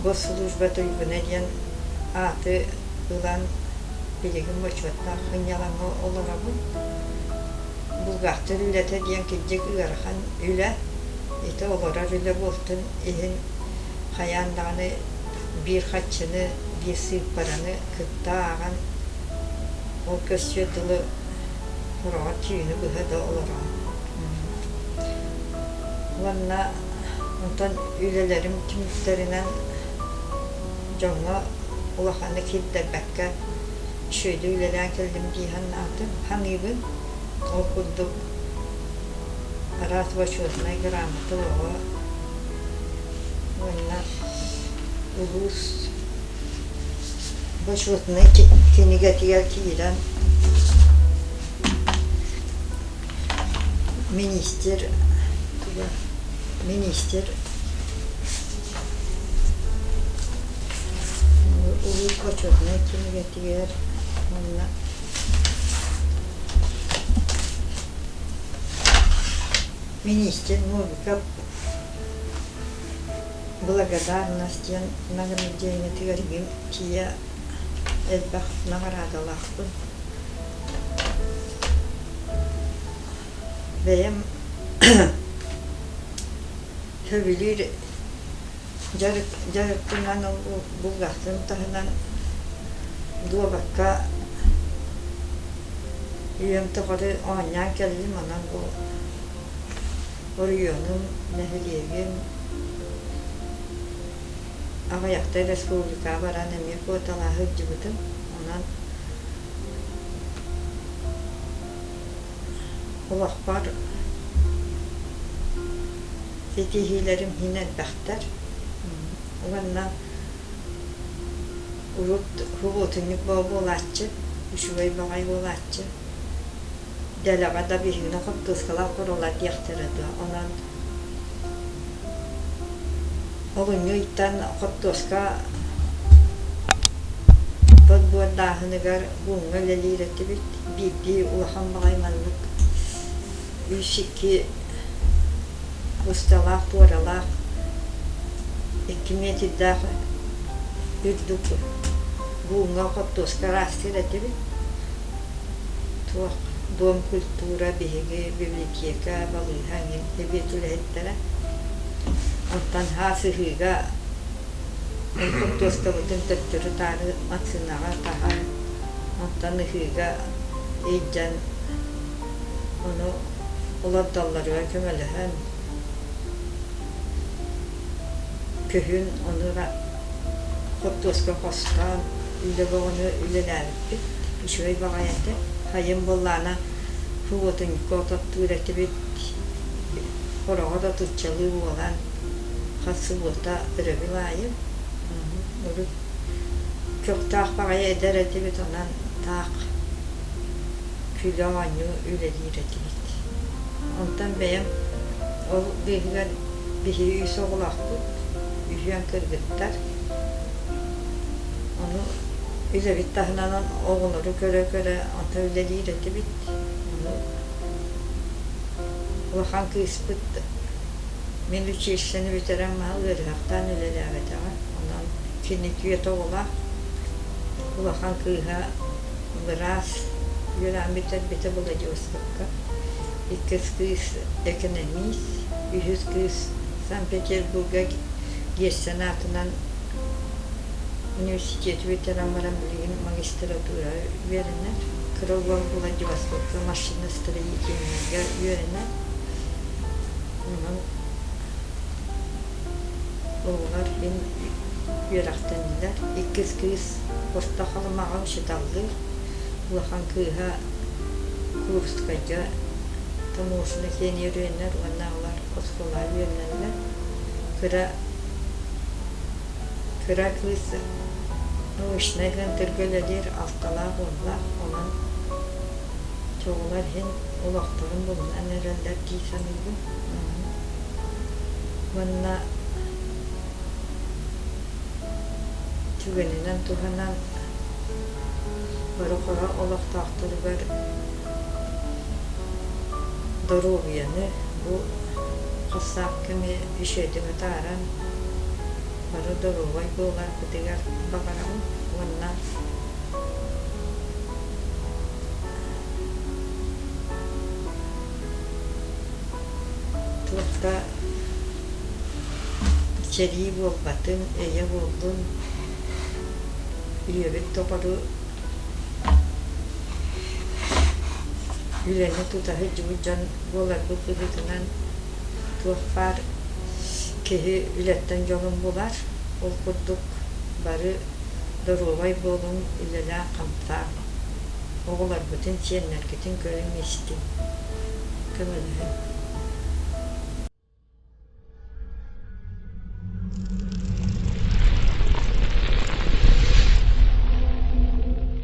Госслужба туйгуна диэн ааты ылан билигин бочуоттаах сынньалаҥҥа олоробун. Бухгалтер үлэтэ диэн кырдьык ыарахан үлэ. Ити олорор үлэ буолтун иһин хайаан даҕаны биир харчыны, биир сыыппараны кытта ааҕан ол көрсүө дылы сороҕор түүнү быһа да олороҕун. Уонна онтон үлэлэрим түмүктэринэн дьоҥҥо улаханнык киирдэрбэккэ үчүгэйдик үлэлээн кэллим дии санаатым, саныыбын. Ол курдук араас бочуотунай грамота оҕо уонна улуус бочуотунай кинигэтигэр киирэн Министр министр улуус бочуотунай кинигэтигэр уонна Министр Новиков благодарность диэн награждениетыгар тиийэ элбэх наҕараадалаахпын. Бэйэм сөбүлүүр дьарыкпынан булгахтын таһынан дуобакка үйэм тухары оонньоон кэллим, онон бу оройуонум, нэһилиэгим аҕыйахта республикаҕа баран эмиэ куоталаһа сылдьыбытым. Онон Олохпор ситиһиилэрим иһин элбэхтэр уонна урут субуотунньук буолааччы, үчүгэй баҕайы буолааччы. Дэлэҕэ да биһигини хортуоскалаах курулар диэхтэрэ дуо, онон олунньу ыйтан хортуоска подбордааһыныгар буҥҥа үлэлиир этибит. Биирдии улахан баҕайы маннык үс икки усталаах, туоралаах, икки метрдээх үрдүк бууҥҥа хортуоска ыраастыыр этибит. Туох Дом культура, биһиги библиотека, балыыһа эҥин сэбиэт үлэһиттэрэ. Онтон сыһыыга хортуоскабытын төттөрү-таары массыынаҕа таһан, онтон ыһыыга илдьэн ону олордоллоругар көмөлөһөн, күһүн ону хортуоска хостоон үлэ бөҕөнү үлэлээбиппит. Үчүгэй баҕайы этэ. Сайын буоллаҕына субуотунньукка ототтуур этибит. Хороҕо да отуччалыы буолан хас субуота өрөбүл аайы. Урут көхтөөх баҕайы эдэр этибит, онон таах күлэ-оонньуу үлэлиир этибит. Онтон бэйэм ол быыһыгар биһиги үс оҕолоохпут, үһүөн кыргыттар. Ону үлэбит таһынан оҕолору көрө-көрө ото үлэлиир этибит. Ону улахан кыыспыт мин училищены бүтэрэн маһа ыарыһахтаан үлэлээбэтэҕэ. Онон кини түөрт оҕолоох. Улахан кыыһа быраас үөрэҕин бүтэрбитэ Владивостокка. Иккис кыыс экономист, үһүс кыыс Санкт-Петербурга Гессен аатынан университеты бүтэрэн баран билигин магистратура үөрэнэр. Кыра уол Владивостокка машиностроительнайга үөрэнэр. Онон оҕолор мин үөрэхтэннилэр. Иккис кыыс Орто Халымаҕа учууталлыыр. Улахан кыыһа Курскайга таможня киэн үөрэнэр уонна аҕалар оскуолаҕа үөрэнэллэр. Кыра кыра кыыс научнай центрга үлэлиир алталаах уоллаах, онон чоҕулар иһин олохторун булунан эрэллэр дии саныыбын. Уонна түгэнинэн туһанан Боро-Хоро олохтоохторугар доруобуйаны бу хас кэми үчүгэйдик атааран бары доруобай буоларбытыгар баҕарабын уонна туох да сэрии буолбатын, эйэ буоллун, үйэбит тухары үлэни тута сылдьыбыт дьон буоларбыт быһыытынан туох баар киһи үлэттэн дьолун булар. Ол курдук бары доруобай буолуҥ,